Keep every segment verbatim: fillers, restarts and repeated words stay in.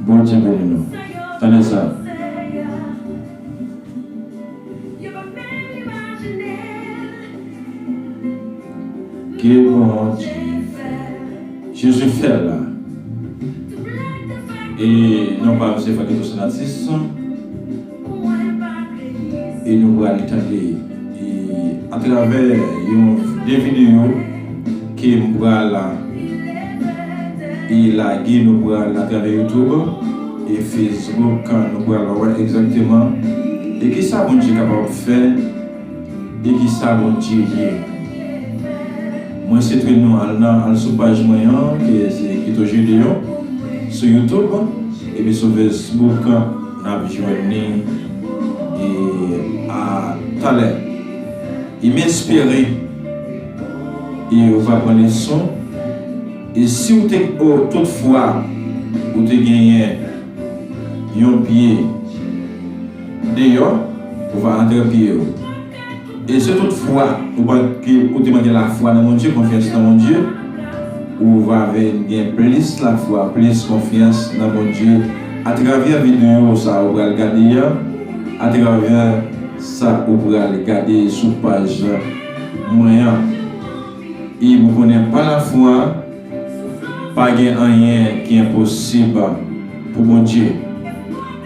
Bondye beni nou. Tande sa. Ke Bondye fè. Jezi fè l la. E non pa m se Francky Toussaint Artiste. E nou pral tande, e, atravè yon, de videyo ke m pral, e, lage, nou pral atravè YouTube e Facebook, nou pral wè egzakteman e kisa Bondye kapab fè e kisa Bondye ye. Mwen se tre nou al nan, al sou paj mwen an, ki se Kito Gedeon, sou YouTube, epi sou Facebook, n ap jwenn li, e, a talè. E m espere, e ou va pran leson, e si w te, o, toutfwa, ou te genyen yon pye deyò, ou va antre pye w. E si toutfwa ou pa, ke ou te manke lafwa nan Bondye, konfyans nan Bondye, ou va vin gen plis lafwa, plis konfyans nan Bondye atravè videyo sa ou pral gade a, atravè sa ou pral gade sou paj mwen an. E m konnen pa lafwa, pa gen anyen ki enposib pou Bondye.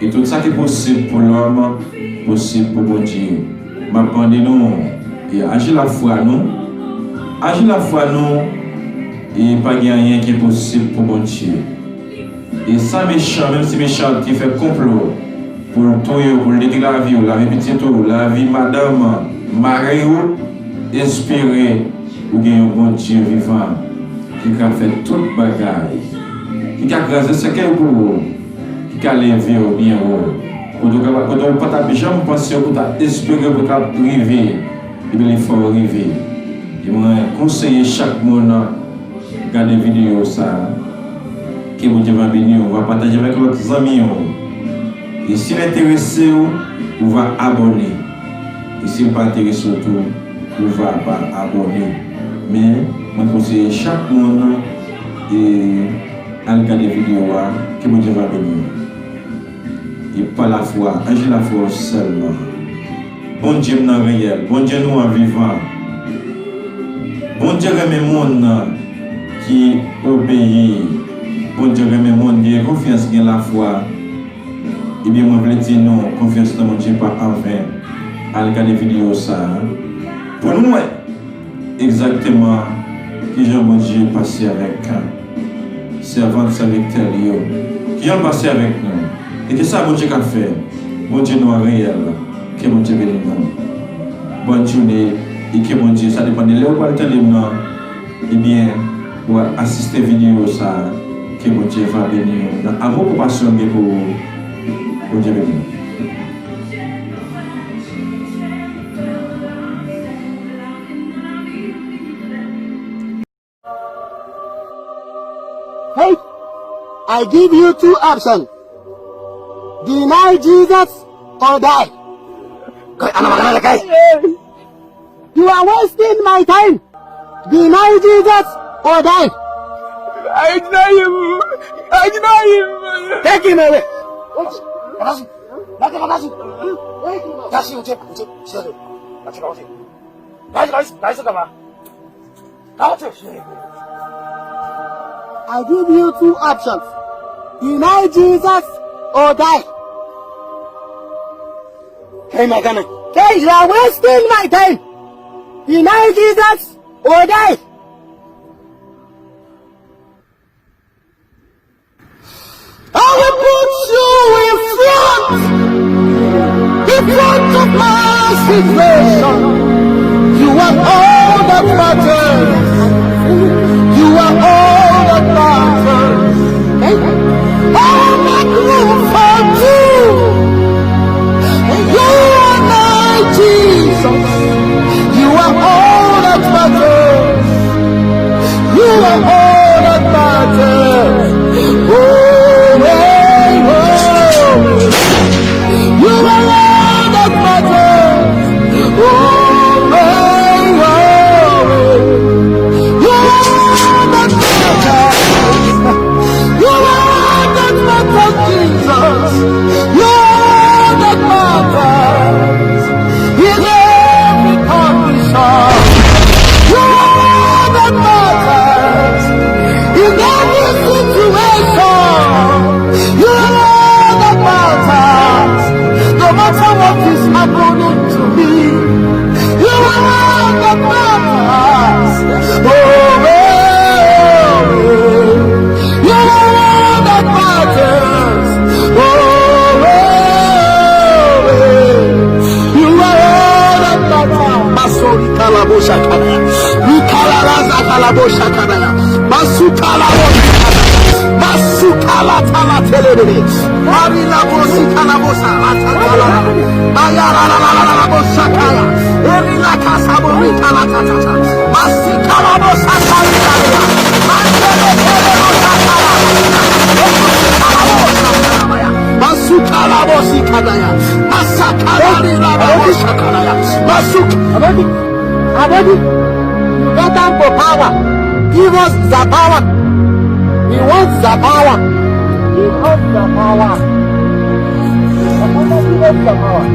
E tout sa ki posib pou lòm, posib pou Bondye. M ap mande nou, e aji lafwa nou, aji lafwa nou, e pa gen anyen ki enposib pou Bondye. E sa mechan, menm si mechan te fè konplo pou l touye w, pou l detwi lavi w, lavi pitit ou, lavi madanm, mari w, espere ou gen yon Bondye vivan ki ka fè tout bagay, ki ka kraze sèkèy pou ou, ki ka leve w byen wo. Kote w ka, kote w pa t ap janm panse ou ta espere pou w ta rive, epi li fè w rive. E mwen konseye chak moun gade videyo sa a. Ke Bondye va beni w, va pataje avèk lòt zanmi w. E si l enterese w, ou va abòne. E si l pa enterese w tou, ou va pa abòne. Men, mwen konseye chak moun, e, al gade videyo a, ke Bondye va beni w. E pa lafwa, aji lafwa w sèlman. Bondye m nan reyèl, Bondye nou an vivan. Bondye renmen moun ki obeyi. Bondye renmen moun ki gen konfyans, gen lafwa. Ebyen, mwen vle di nou, konfyans nan Bondye pa anven. Al gade videyo sa a pou nou wè egzakteman kijan Bondye pase avèk sèvant, sèvitè li yo. Kijan l pase avèk nou? E kisa Bondye ka fè? Bondye nou an reyèl. Ke Bondye beni nou. Bòn jounen e ke Bondye, sa depann de lè ou pral tande m nan. Ebyen, ou a asiste videyo sa a, ke Bondye va beni w nan amou konpasyon l gen pou ou. Bondye beni w. Hey, I give you two options. Deny Jesus or die. Kay, ano, magana na kay. You are wasting my time. Deny Jesus or die. I deny him. I deny him. Take him away. Attention. Attention, attention. Attention, attention, attention. Attention, attention. Attention, attention. Attention. I give you two options. Deny Jesus or die. Hey, my God. Hey, you are wasting my time. Deny Jesus or die. I will put you in front, in front of my situation. You are all that matters. You are all that matters. I'll make room for two. You are my Jesus. You are all that matters. You are all that matters. Oh, hey, oh. You are all that matters. Oh, hey, oh. Ari la bosi kalabosa, la tatala. Aya la la la la la la bosa kaya. Eri la kasa borita la tatata. Masi kalabosa kaya. Mandele kele bosa kaya. Eri kalabosa kaya. Masu kalabosi kadaya. Masakala ni la la bosa kadaya. Masu Abodi, Abodi, you got time for power. Give us the power. We want the power. Give us the power. Papa, give us the power.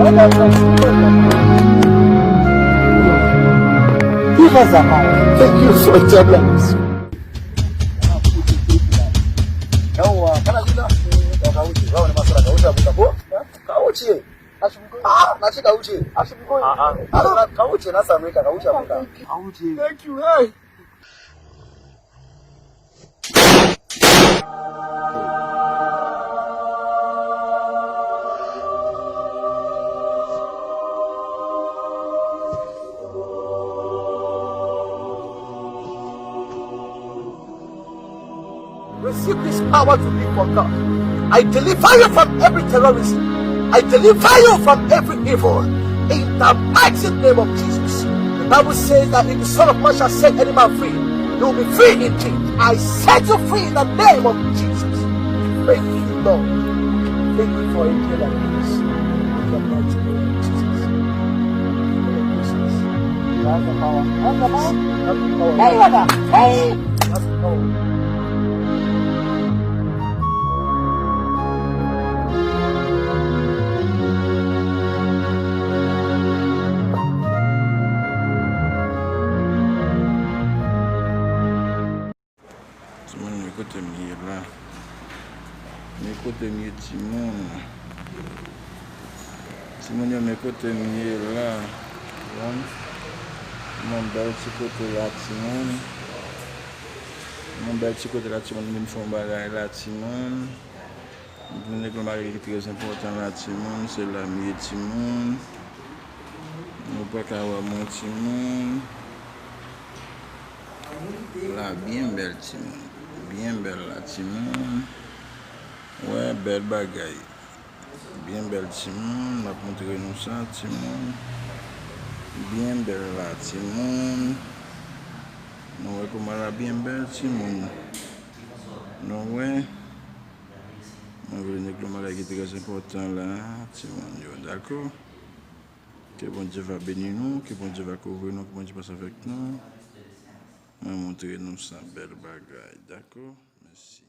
Let us give us the power. Give us the power. Thank you for your blessings. Yawa, kana jina? Kawoche, waone masala kawoche abuka bo. Kawoche. Ah, nache kawoche. Ah, ah. Ah, kawoche na sa Amerika, kawoche abuka. Kawoche. Thank you, hey. Receive this power to live for God. I deliver you from every terrorism. I deliver you from every evil. In the mighty name of Jesus. The Bible says that if the Son of Man shall set any man free, you will be free indeed. I set you free in the name of Jesus. Thank you, Lord. Thank you for a day like this. In the mighty name of Jesus. That's the power. That's the power. That's the power. Hey, brother. Hey. That's the power. Timoun, men kote m ye la. Men kote m ye, timoun. Timoun yo, men kote m ye la. Yon, yon bèl ti kote la, timoun. Yon bèl ti kote la, timoun. M vin fè yon bagay la, timoun. M vin regle yon bagay ki trè enpòtan la, timoun. Se la m ye, timoun. Nou pa ka wè mwen, timoun. La byen bèl, timoun. Byen bèl la, timoun. Wè, bèl bagay. Byen bèl, timoun. M ap montre nou sa, timoun. Byen bèl la, timoun. Nou wè kòman la byen bèl, timoun. Nou wè. Mwen vle regle yon bagay ki trè enpòtan la, timoun yo, dakò? Ke Bondye va beni nou, ke Bondye va kouvri nou, ke Bondye pase avèk nou. Mwen montre nou sa bèl bagay, dakò? Mèsi.